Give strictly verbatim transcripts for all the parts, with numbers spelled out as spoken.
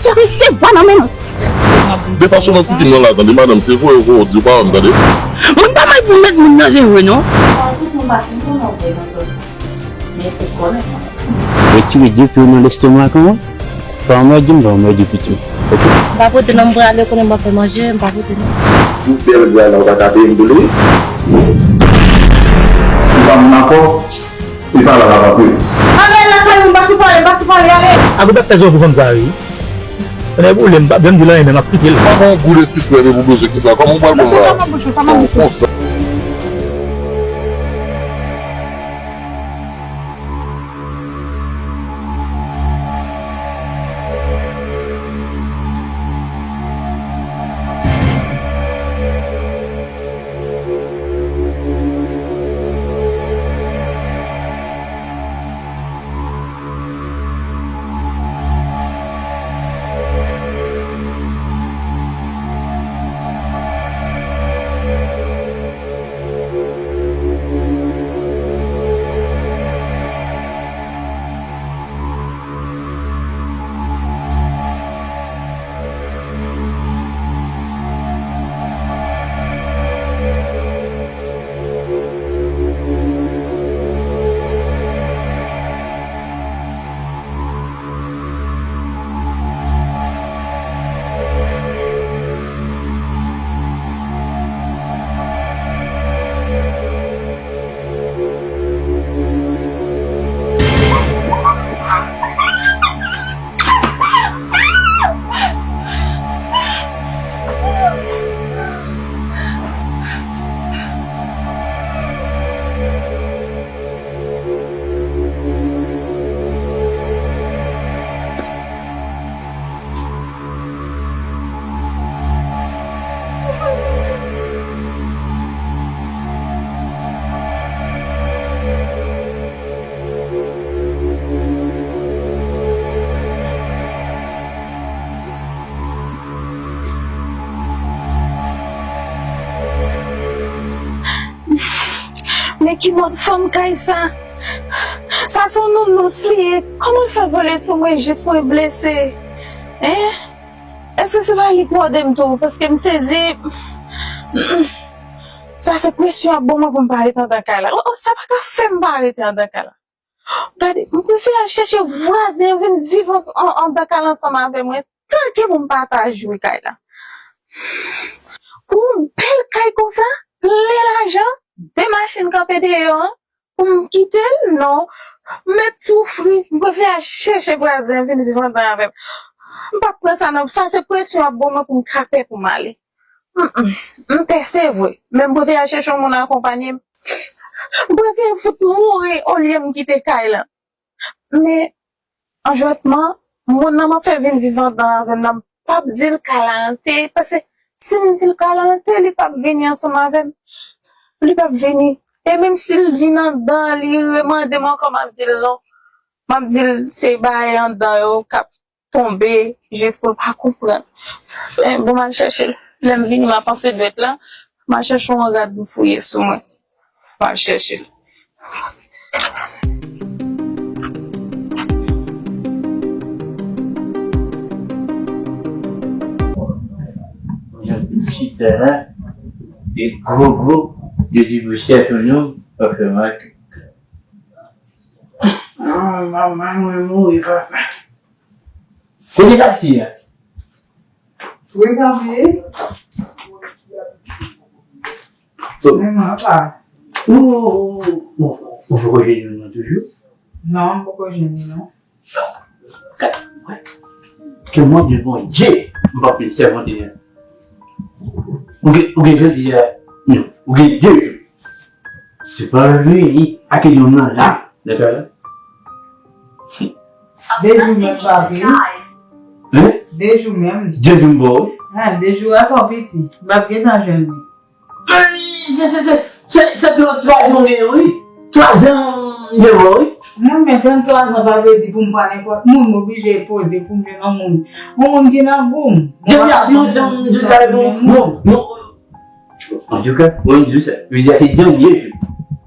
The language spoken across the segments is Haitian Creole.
Papi, se vwa nan men nou. Depa sou nan figi m nan la, tande, madanm, se voye, voye, w di w pa wè m, tande. Moun pa mal pou met moun nan se vre, non. Tout moun pa fin konnen w vre nan zòn. Men fòk konnen mwen. Retire de pye w nan lestomak an, pa anmède m, pa anmède pitit ou. Oke? M pa pote non, m prale konnen m pa fè manje, m pa pote non. Yon bèl gala, ou pa ka peye m pou li? Ou pa moun akò? Li pa la, la pa pou. Ale lakay ou, m pa sou pale, m pa sou pale, ale. Agobat fè zò pou fanm sa, wi. Tande boule, m p ap janm di l anyen, men m ap kite l. Kòman w goude ti frè m epi w bezwen ki sa? Kòman w pral ban m la? Konsa. Men ki mòd fanm kay sa? Sa se yon nounous li ye. Kòman l fè vole sou mwen jis mwen blese? Hein? Èske se pa li k mòde m tou? Paske m sezi. Sa se presyon ap ban mwen pou m pa rete anndan kay la. Oh, oh, sa pa ka fè m pa rete anndan kay la. Gade, m prefere al chèche vwazen yo vin viv an, an, anndan kay la ansanm avè mwen, tanke pou m pa ta jwe kay la. Pou yon bèl kay konsa, plen lajan, de machin kanpe deyò an, pou m kite l, non. M mèt soufri, m prefere al chèche vwazen yo vin viv anndan avè m. M p ap pran sa non, sa se presyon ap ban mwen pou m ka pè pou m ale. Mm, mm. M pè se vre, men m prefere al chèche yon moun akonpanye m. M prefere fout mouri olye m kite kay la. Men, anjwètman, moun nan m ap fè vin viv anndan avè m nan, m p ap di l kay la an te ye, paske si m di l kay la an te ye, li p ap vini ansanm avè m. Li p ap vini. E menm si l vin anndan, li remande m ankò, m ap di l non. M ap di l se bagay anndan yo k ap tonbe jis pou l pa konprann. Eh, bon, m al chèche l. Lè m vini, m a panse dwèt la. M al chèche yon rad m fouye sou mwen. M al chèche l. Jan pitit la, e gwo gwo, yo di pou chèf nou, pa fè mak. Ah, manman mwen mouri, papa. Kote taksi a? Wi, papi. So, men mwen pa. Ou, ou, ou, ou, ou poko jwenn nou toujou? Non, m poko jwenn li, non. Ke mwen di Bondye, m pa fin sèmante a. Ou gen, ou gen jodi a, non, ou gen de jou. Se pa vini ak yon nan la, dakò la? De jou menm, papi. Hein? De jou menm. De jou m ba w? Hein, de jou a twò piti. M p ap gentan jwenn li. Ey, se, se, se, se, se twa, twa jou m gen, wi. Twa jou m gen, wi. Non, men tranntwa zan pa vle di pou m pran nenpòt moun, m oblije poze pou m jwenn yon moun. Yon moun ki nan gou m. Depi ap yon jan m di sa, non, non, non. Antouka, mwen m di sa. Vle di a se dènye jou.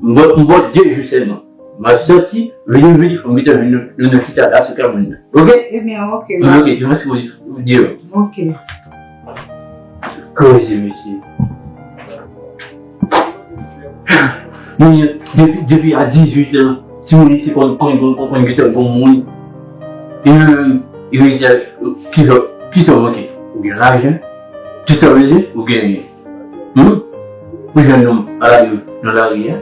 M ba, m ba w de jou sèlman. M ap soti, vini, vini, fò m gentan vin nou, nou, nou chita la sou kabann nan. Oke? Ebyen, oke. Oke, yo mèsi pou di yo. Oke. Koze, mesye. Moun yo, depi, depi a dizuit an, timoun isi konn, konn, konn, konn, konn gentan bon moun. E mwen menm, e mwen di, kisa, kisa w manke? Ou gen lajan? Kisa w bezwen? Ou genyen. Hmm? Ou jwenn nonm a lari, nan lari a?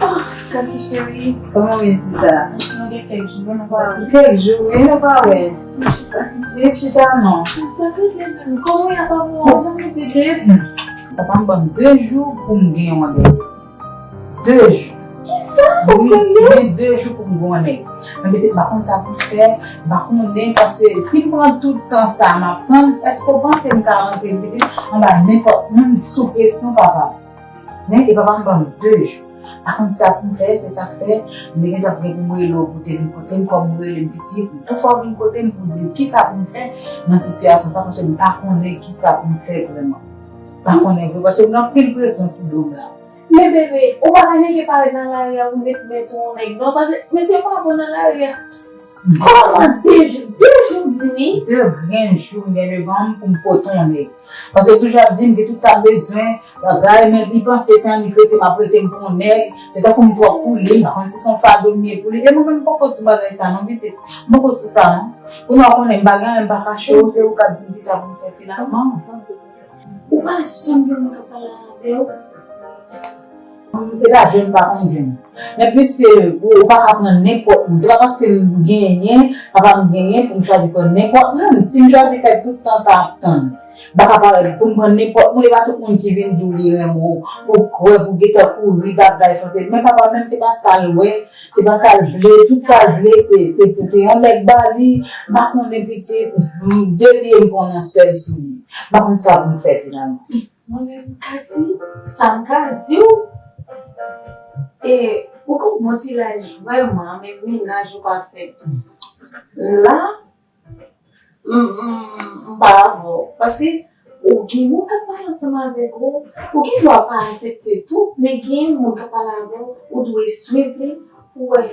Oh, Kati cheri. Kòman w ye, sista? Franchman, gen kèk jou, nou pa wè. Kèk jou, wi, nou pa wè. Vin chita non. Sa fè byen menm. Kòman y ap ap wè? Zanmi pitit. Papa m ban m de jou pou m gen yon nèg. De jou. Kisa? Ou serye? Wi, de jou pou m gen yon nèg. Men pitit, m pa konn sa pou m fè, m pa konnen, paske si m pran tout tan sa m ap tann, èske w panse m ka rantre pitit anba nenpòt moun sou presyon papa? Men, e papa m ban m de jou. Pa konn sa pou m fè, se sa k fè, m te gentan ap gen pou m rele w pou te vin kote m, kòm ou rele m pitit, m tou fè w vin kote m pou di m kisa pou m fè nan sitiyasyon sa, paske m pa konnen kisa pou m fè vrèman. M pa konnen vre, paske m gen anpil presyon sou do m la. Men bebe, ou pa ka nèke parèt nan lari a pou met men sou yon nèg non, paske mesye pa bon nan lari a. Kòman de jou, de jou di wi? De grenn jou m gen devan m pou m pote yon nèg. Paske l toujou ap di m gen tout sa m bezwen, bagay, men li panse se annik rete m ap rete m pou yon nèg, se tankou m twòp pou li, m pa konn si se yon fado m ye pou li. E mwen menm m poko sou bagay sa non pitit, m poko sou sa non. Kounye a w konnen m pa gen anyen, m pa fache w, se ou k ap di m kisa pou m fè finalman. Ou pa janm jwenn moun k ap pale avè w? E pa jwenn m pa konn jwenn. Men piske ou, ou pa ka pran nenpòt moun. Se pa paske m genyen, papa m genyen pou m chwazi pran nenpòt moun. Si m chwazi fè tout tan sa ap tann, m pa ka parèt pou m pran nenpòt moun, e pa tout moun ki vin di w li renmen w, ou kwè pou gentan kouri bagay fòse. Men papa menm se pa sa l wè, se pa sa l vle, tout sa l vle se, se pote yon nèg ba li, m pa konnen pitit, m, de pye m pran nan sèl sou li. M pa konn sa pou m fè finalman. Mwen menm m ka di, sa m ka di w, e ou gon bon ti laj vrèman, men mennaj ou pa fèt. La, m, m, m pa avè w. Paske ou gen moun k ap pale ansanm avèk ou, ou gen dwa pa aksepte tou, men gen moun k ap pale avè w, ou dwe swiv li pou w wè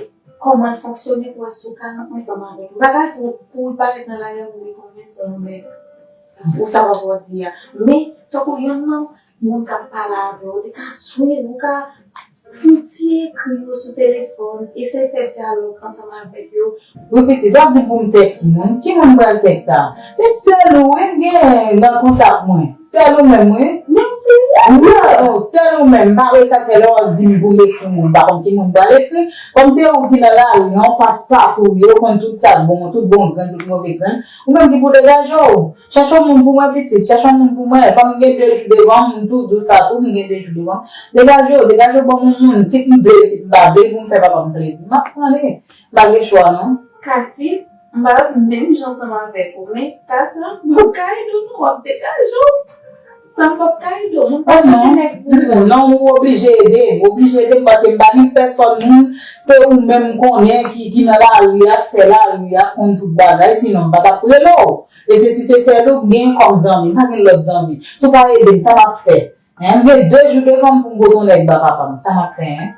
kòman l fonksyone, pou w wè si w ka ansanm avèk li. M pa ka di w kouri parèt nan lari a pou w dekonvens yon nèg. Ou sa w ap wè di a. Men, tankou yonn nan moun k ap pale avè w, ou te ka swiv, ou ka fè ti ekri yo sou telefòn, eseye fè dyalòg ansanm avèk yo. Wi, pitit, w ap di pou m tèks moun. Ki moun m pral tèks sa? Se sèl ou wi m gen nan kontak mwen. Sèl ou menm wi. Men w serye? Wi, o, sèl ou menm. M pa wè sa k fè lè w ap di m pou m ekri moun. M pa konn ki moun m pral ekri. Kòm se ou ki nan lari an, w pas patou, yo konn tout sa k bon, tout bon grenn, tout move grenn. Ou menm ki pou degaje w. Chèche yon moun pou mwen, pitit. Chèche yon moun pou mwen. Kòm m gen de jou devan m, m tou di w sa tou, m gen de jou devan m. Degaje w, degaje w ban m yon moun. Kit m vle l, kit m pa vle l, pou m fè papa m plezi. M ap pran li. M pa gen chwa, non. Kati, m pa t ap menm jan ansanm avèk ou, men ka sa, m p ap ka ede w, non. W ap degaje w. Sa m p ap ka ede w. Moun pa chèche nèg pou ou. Non, ou oblije ede m. Ou oblije ede m paske m pa gen pèsòn moun. Se ou menm m konnen ki, ki nan lari a, k fè lari a, k konn tout bagay. Sinon, m pa t ap rele w. E se ti se sèl ou m gen kòm zanmi, m pa gen lòt zanmi. Si w pa ede m, sa m ap fè? Hen, m gen de jou devan m pou m pote yon nèg ba papa m. Sa m ap fè, hen?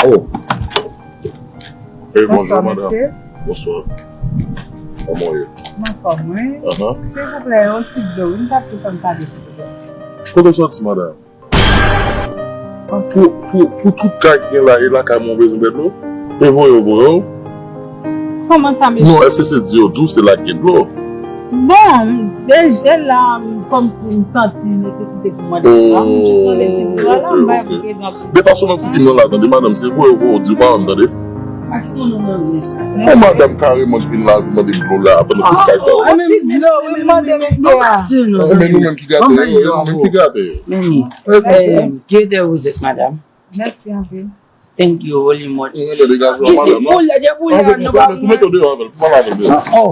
Oh. Hey, bonjou, madanm. Bonswa, mesye. Bonswa. Kòman w ye? M anfòm, wi. Ahan. Silvouplè, yon ti dlo, wi, m t ap kontan pale, silvouplè. Kote w sòti, madanm? Pou, pou, pou tout ka ki gen la, e lakay mwen w bezwen bwè dlo? E voye yo voye w. Kòman sa, mesye? Non, èske se di yo di w se la k gen dlo? Bon, e, e la, kòmsi m santi nesesite pou mande dlo a, m jis mande ti dlo a la, m bay pou prezan pou. De fason nan figi m nan la, tande, madanm, se voye, voye, w di w pa wè m, tande. Pa kite nou nan zye sa. Yon madanm kareman vin la, vin mande m dlo la, pandan tout kay sa yo. Ah, men dlo, wi, mande mesye a. Bon, men nou menm ki gate yo, nou menm ki gate yo. Men, eh, ki ete vous êtes, madame? Mèsi anpil. Thank you, Holy Mother. Isi pou lè de pou lè nou pa. Tou mete w deyò avè l, tou pale avè l deyò. Oh.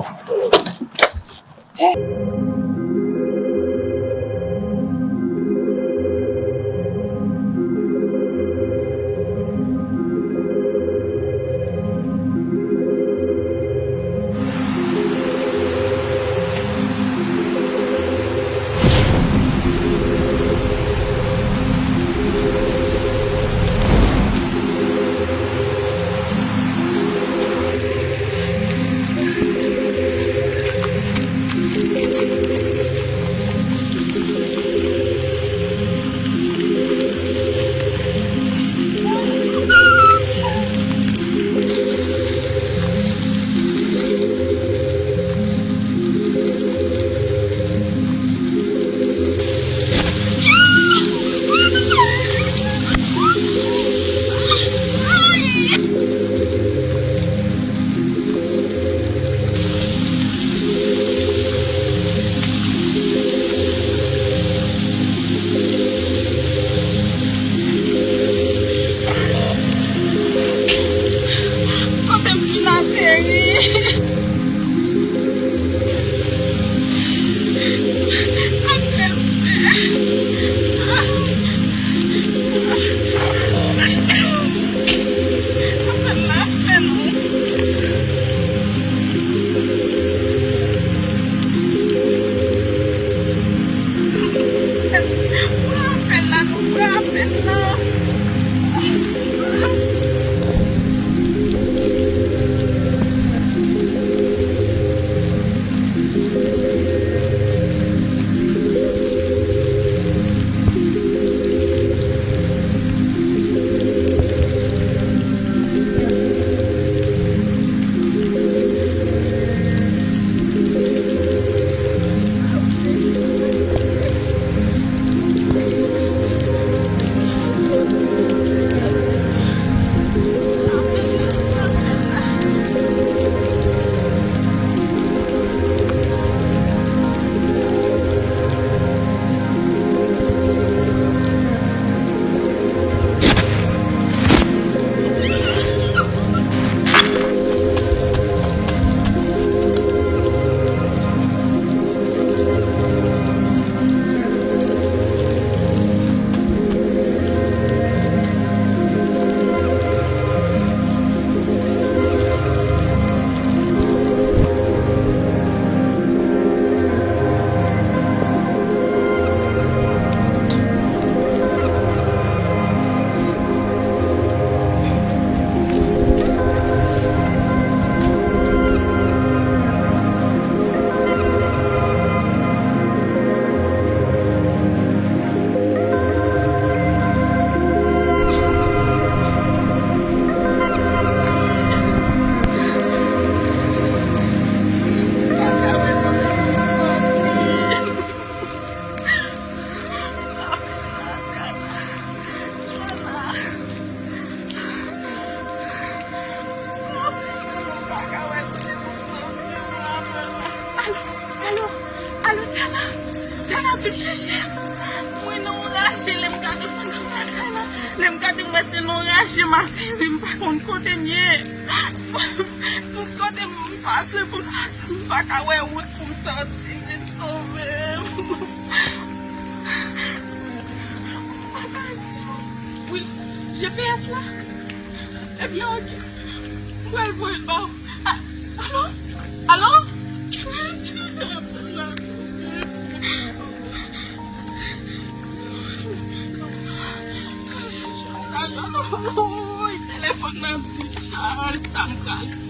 Kote m vin ateri? Apèl fè. Apèl la fè non. Apèl la, nou pran apèl la. Alo, alo, alo, Tana, Tana, vin chèche m. Mwen nan yon raje, lè m gade fannèt lakay la, lè m gade m wè se nan yon raje m ateri, m pa konn kote m ye. M kote m pase pou m soti, m pa ka wè wout pou m soti, vin sove m. M pa ka di w. Wi, G P S la. Ebyen, oke. M pral voye l ba w. A, alo? Alo? Alo? Telefòn nan dichaj, sa m pral fè?